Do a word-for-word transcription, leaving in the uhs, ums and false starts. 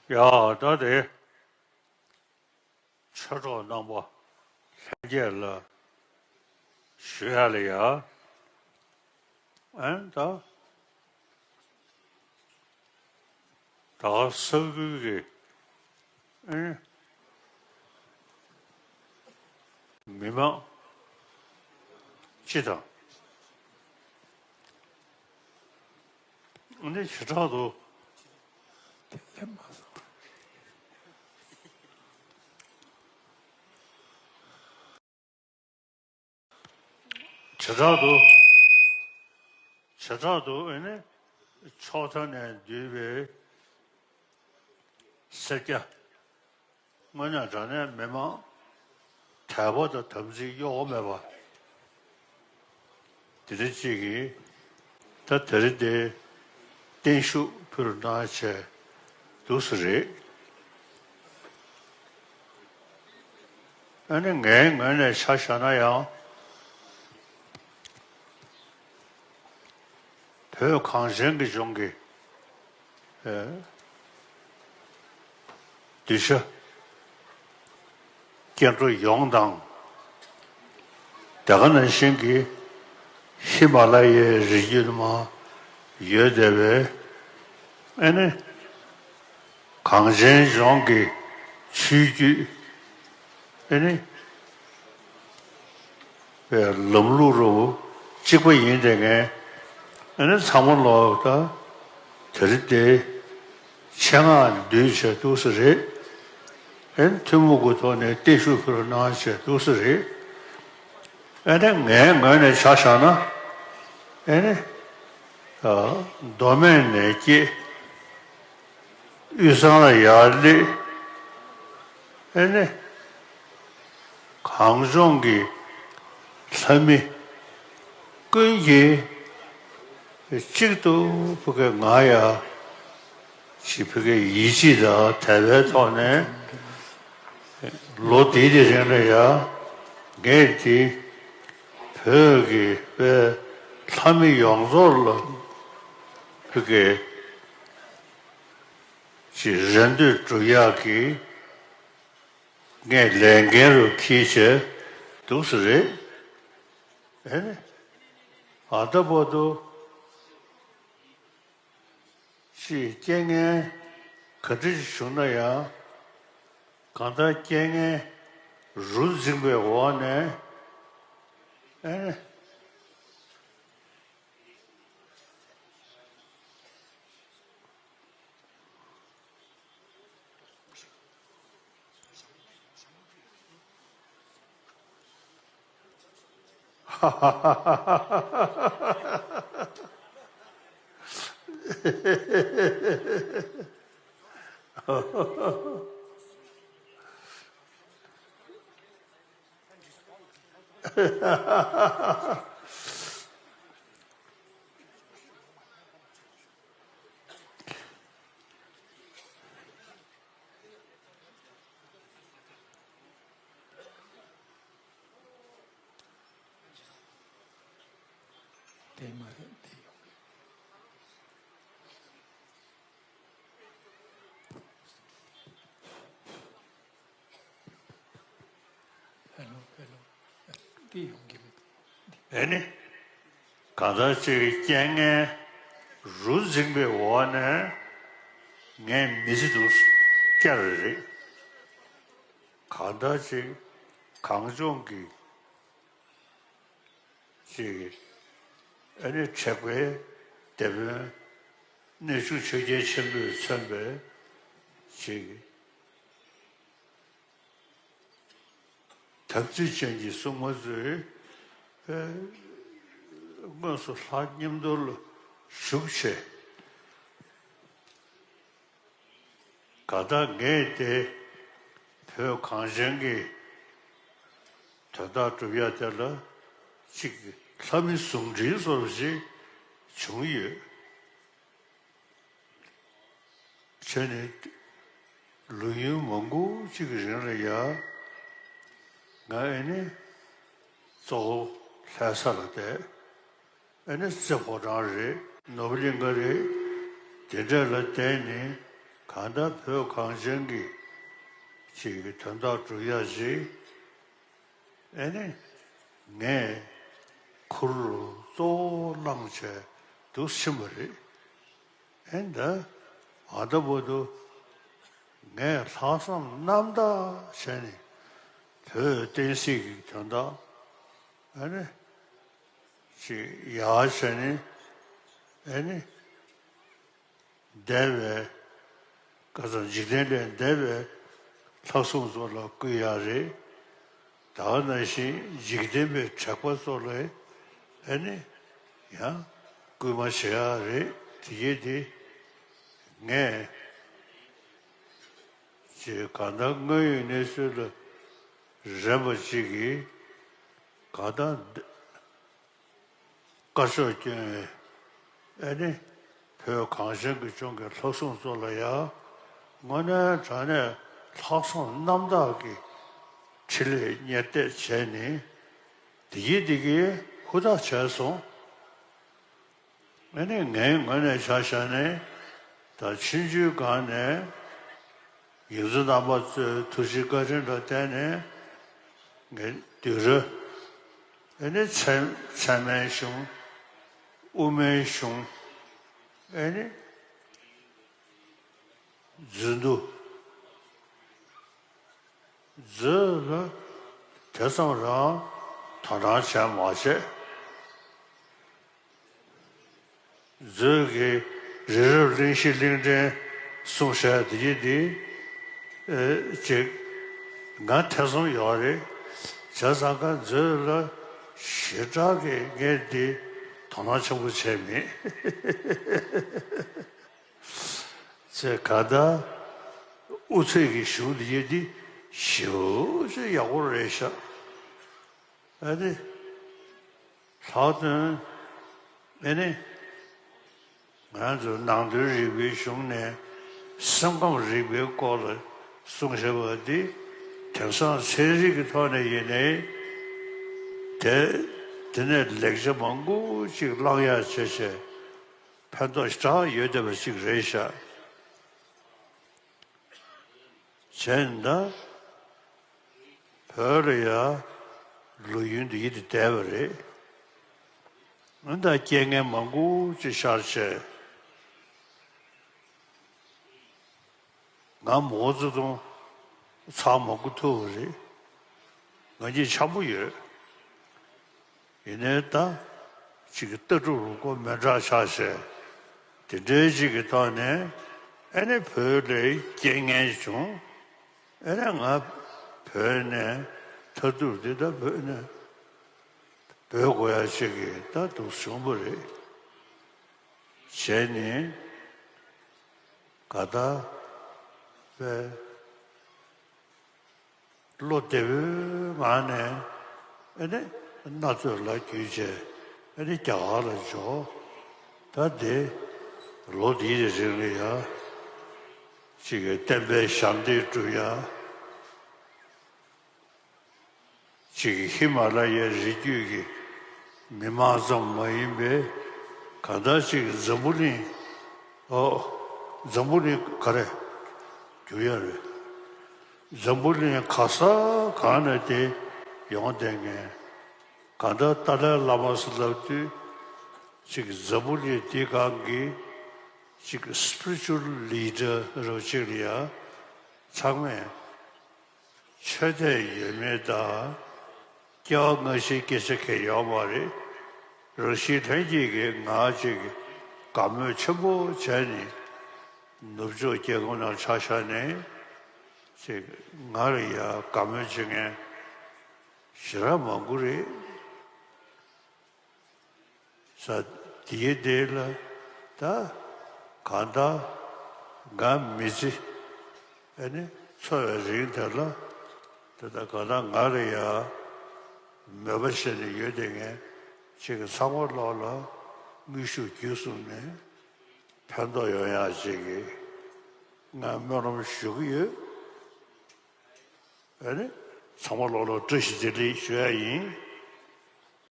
ཡ་ད་དེ། ཆོས་གྲོགས་རྣམ་པ་ལྷན་རྒྱས་ལ་ཞུ་ཡ་ལ་ཡ། ཨན་ད། ད་ག་ས་ཁུལ་གྱི་ཨན་མི་མང་སྤྱི་དང་། འདི་བྱེ་བྲག་ཏུ། བྱེ་བྲག་ཏུ། བྱེ་བྲག་ཏུ་ཨེ་ནི་ཕྱོགས་མཐའ་ནས་འདུས་པའི་སེར་སྐྱ། དངོས་གནས་དྲང་གནས་མི་མང་དད་པ་དང་དམ་ཚིག་གཡོ་བ་མེད་པ། དེ་འདྲ་གཅིག་གིས་ད་དེ་རིང་འདི་བརྟན་བཞུགས་ཕུལ་གནང་བྱས་འདུག་སེ་རེད། ཨ་ནི་ངའི་ངོས་ནས་ཆ་བཞག་ན་ཡང་། བོད་གངས་ཅན་གྱི་ལྗོངས་ཀྱི་ཨེ་གདུལ་བྱ་སྐྱེ་འགྲོ་ཡོངས་དང་། དེ་ག་ནང་བཞིན་གྱི་ཧི་མ་ལ་ཡའི་རི་རྒྱུད་མ་ཡོད་བསྡད་པའི་ཨེ་ནི་གངས་ཅན་ལྗོངས་ཀྱི་ཆོས་བརྒྱུད་ཨེ་ནི། པའི་ལམ་ལུགས་རུ་གཅིག་པ་ཡིན་དེ་ངས་ཨ་ནི་ཚང་མ་ལོག་ད་དེ་རིང་དེ་ཆེད་མངགས་འདུས་བྱས་འདུག་སེ་རེད། ཨ་ནི་ཐུན་མོང་གི་ཐོག་ནས་བརྟན་བཞུགས་ཕུལ་གནང་བྱས་འདུག་སེ་རེད། ཨ་ནི་ངའི་ངོས་ནས་ཆ་བཞག་ན་ཨ་ནི་མདོ་སྨད་ནས་སྐྱེས། དབུས་གཙང་ལ་ཡར་སླེབས། ཨེ་ནི། གངས་ལྗོངས་ཀྱི་ལྷ་མི་ཀུན་གྱིས་གཅིག་ཏུ་ཕ་གི་ང་ཡ་ཞིག་ཕ་གི་ཡིད་ཆེས་དང་དད་པའི་ཐོག་ནས་ལོ་འདི་འདི་རིང་ལ་ཡ་ངས་འདི་བོད་ཀྱི་པའི་ལྷ་མི་ཡོངས་རྫོགས་ལ་ཕ་གི་ཅིག་རེ་འདོད་སྒྲུབ་ཡག་གི་ངས་ལས་འགན་རུ་འཁྱེར་བྱས་འདུག་སེ་རེད། ཨེ་ནི། ཨ་ད་བར་དུ་ཅིག་རྐྱེན་ངན་ག་འདྲ་ཞིག་བྱུང་ན་ཡང་གང་ལྟར་རྐྱེན་ངན་རུ་འཛིངས་པའི་འོག་ནས་ཨེ་ནི། དེ་མ་རེད་དེ་ཡོང་གི། ཧེ་ལོ་ཧེ་ལོ། འདི་ཡོང་གི་མེད། ཨེ་ནི། གང་ལྟར་ཅིག་རྐྱེན་ངན་རུ་འཛིངས་པའི་འོག་ནས་ངས་མི་ཚེ་འདུག་བསྐྱལ་བ་རེད། གང་ལྟར་ཅིག་གངས་ལྗོངས་ཀྱི་ཅིག་ཨ་ནི་དྲེགས་པའི་སྡེ་དཔོན་གནས་ཆུང་ཆོས་རྒྱལ་ཆེན་པོས་མཚོན་པའི་ཅིག་དམ་ཚིག་ཅན་གྱི་སྲུང་མ་ཚོས་དངོས་སུ་ལྷ་མཉམ་དུ་ལ་བཞུགས་བྱས། གང་ལྟར་ངས་དེ་བོད་གངས་ཅན་གྱི་དོན་དག་སྒྲུབ་ཡ་དེ་ལ་གཅིག་ལྷ་མི་ཟུང་འབྲེལ་བཟོ་འདྲ་ཞིག་བྱུང་ཡོད། བྱས་ནས་ལོ་ཡུན་མང་པོ་གཅིག་གི་རིང་ལ་ཡ་ང་ཨེ་ནི་གཙོ་བོ་ལྷ་ས་ལ་བསྡད། ཨ་ནི་རྩེ་ཕོ་བྲང་རེད། ནོར་བུ་གླིང་ག་རེད། དེ་འདྲ་ལ་བསྡད་ནས་ ད་ལྟ་བོད་གངས་ཅན་གྱི་ཅིག་དོན་དག་སྒྲུབ་ཡག་ཅིག་ཨེ་ནི་ངས་ཁུར་གཙོ་བོ་བླངས་བྱས་འདུག་ཕྱིན་པ་རེད། ཨེ་ད་ཨ་ད་བར་དུ་ངས་ལྷག་བསམ་རྣམ་དག་བྱས་ནས་བོད་བསྟན་སྲིད་ཀྱི་དོན་དག་ཨེ་ནི་ཅིག་ཡག་བྱས་ནས་ཨེ་ནི། འདས་པའི་ཁ་སང་འཇིག་རྟེན་ལས་འདས་པའི་ལྷ་སྲུང་ཚོ་ལ་བསྐུལ་ཡག་རེད། ད་ག་ནང་བཞིན་འཇིག་རྟེན་པའི་དྲེགས་པ་ཚོ་ལ་ཨེ་ནི་ཡང་སྐུལ་མ་བྱེད་ཡག་རེད། དེ་གས་དེ་ངས་ཅེས་གང་ལྟར་དངོས་ཡོད་གནས་ཚུལ་ལ་རན་པ་ཅིག་གིས་གང་ལྟར། དཀར་ཕྱོགས་སྐྱོན་བའི་ཨེ་ནི་བོད་གངས་ཅན་གྱི་ལྗོངས་ཀྱི་ལྷ་སྲུང་ཚོ་ལ་ཡང་དངོས་གནས་དྲང་གནས་ལྷག་བསམ་རྣམ་དག་གིས་འཕྲིན་ལས་གཉེར་གཏད་བྱས་ནས་བདེ་སྐྱིད་བདེ་སྐྱིད་ཧུར་ཐག་བྱས་སོང་། ཨེ་ནི་ངའི་ངོས་ནས་ཆ་བཞག་ནས་ད་ཆུང་ཆུང་སྒང་ནས། ཡོངས་འཛིན་རྣམ་པ་ཚོའི་ཐུགས་རྗེ་བཀའ་དྲིན་ལ་བརྟེན་ནས་ངས་བདུད་ར་ཨེ་ནི་ཚད་ཚད་མའི་གཞུང་། དབུ་མའི་གཞུང་། ཨེ་ནི་མཛོད་འདུ་མཛོད་ལ་དེ་ཙམ་རང་དོ་སྣང་བྱས་མ་བྱས། མཛོད་ཀྱི་རི་རབ་གླིང་བཞི་གླིང་ཕྲན་གསུང་བཤད་འདི་འདི་ཨེ་ཅིག་ང་ཐེ་ཚོམ་ཡོད་རེད། བྱས་ཙང་ཀ་མཛོད་ལ་ཞེ་དྲག་གི་ངས་འདི་དོ་སྣང་ཆེན་པོ་བྱས་མེད། ཅེས་ག་ད་དབུ་ཚད་ཀྱི་གཞུང་འདི་འདི་ཞེ་པོ་ཅིག་ཡག་པོ་རེད་ཤག་ཨ་ནི། ལྷག་དོན། ཨ་ནི། ང་ཚོ་ནང་དོན་རིག་པའི་གཞུང་ནས་སེམས་ཁམས་རིག་པའི་སྐོར་ལ་གསུང་བཞག་པ་འདི་དེང་སང་ཚན་རིག་གི་ཐོག་ནས་ཡིན་ནའི་དེ་དེ་ནས་ལེགས་ཆ་མང་པོ་ཅིག་བླང་ཡག་བྱས་བྱས་ཕན་ཐོགས་ཞེ་དྲག་ཡོད་བསྡད་པ་ཅིག་རེད་ཤག་བྱས་ན་བོད་ལ་ཡ་ལོ་རྒྱུས་འདི་ཡིད་དུ་བསྡད་པ་རེད། ཨ་ད་རྐྱེན་ངན་མང་པོ་ཅིག་ཤར་བྱས། ང་མའོ་ཙེ་ཏུང་ཚང་མ་མགོ་ཐུག་པ་རེད། ང་གཉིས་འཆམ་པོ་ཡོད། ཡིན་ནའི་ད་ཅིག་གི་ལྟ་གྲུབ་རུ་སྐོར་མི་འདྲ་ཆགས་བྱས། དེ་འདྲའི་ཅིག་གི་ཐོག་ནས་ཨ་ནི་བོད་ལ་རྐྱེན་ངན་བྱུང་། ཨ་ནི་ང་བོད་ནས་མཐའ་ཐུག་འདི་ད་བོད་ནས་བོད་དགོས་ཡ་ཅིག་གི་ད་འདུག་བྱུང་བ་རེད། བྱས་ནས་ག་ད་བས། བློ་བདེ་པོའི་ངང་ནས་ཨ་ནི་མནའ་མཛོད་ལ་བརྒྱུད་བྱས་ཨ་ནི་རྒྱ་གར་ལ་འབྱོར། ད་དེ་ལོ་འདིའི་རིང་ལ་ཡ་ཅིག་གི་བསྟན་པའི་ཞབས་འདེགས་སྒྲུབ་ཡ། ཅིག་གི་ཧི་མ་ལ་ཡའི་རི་རྒྱུད་ཀྱི་མི་མང་ཙམ་མ་ཡིན་པའི་གང་ལྟར་ཅིག་འཛམ་བུ་གླིང་། ཨོ། འཛམ་བུ་གླིང་ག་རེ་རྒྱུ་ཡ་རེད། འཛམ་བུ་གླིང་ག་ས་གང་ནས་དེ་ཡོང་བསྡད་མཁན། གང་ལྟར་ཏཱ་ལའི་བླ་མ་ཟེར་ལབ་དུས་ཅིག་འཛམ་བུ་གླིང་འདི་སྒང་གི་ཅིག་spiritual leader་རོ་ཅིག་ལ་ཡ་ཚང་མས། ཆོས་དད་ཡོད་མེད་དང་སྐྱེ་བ་སྔ་ཕྱིའི་སྐད་ཆ་གང་ཡོད་མ་རེད། རང་བཞིན་ལྷན་སྐྱེས་ཀྱི་ངག་ཅིག་དགའ་མོས་ཆེན་པོ་བྱས་ནས་ནུབ་ཕྱོགས་རྒྱལ་ཁབ་ནང་ཆ་བཞག་ནས་ཅིག་ང་ལ་ཡ་དགའ་མོས་བྱེད་མཁན་ཞེ་དྲག་མང་པོ་རེད། ས་དེའི་དེ་ལ་ད་གང་ལྟར་ང་མི་ཚེ་ཨ་ནི་འཚོ་བའི་རིང་དེ་ལ་ད་ལྟ་གང་ལྟར་ང་ལ་ཡ་མོས་པ་བྱས་ནས་ཡོད་བསྡད་མཁན་ཅིག་གི་ཚང་མ་ལོག་ལ་དངོས་ཤུགས་བརྒྱུད་གསུམ་ནས་ཕན་ཐོགས་ཡོང་ཡག་ཅིག་གི་ང་སྨོན་ལམ་ཞུ་གི་ཡོད། ཨ་ནི་ཚང་མ་ལོག་ལ་བཀྲ་ཤིས་བདེ་ལེགས་ཞུ་ཡ་ཡིན།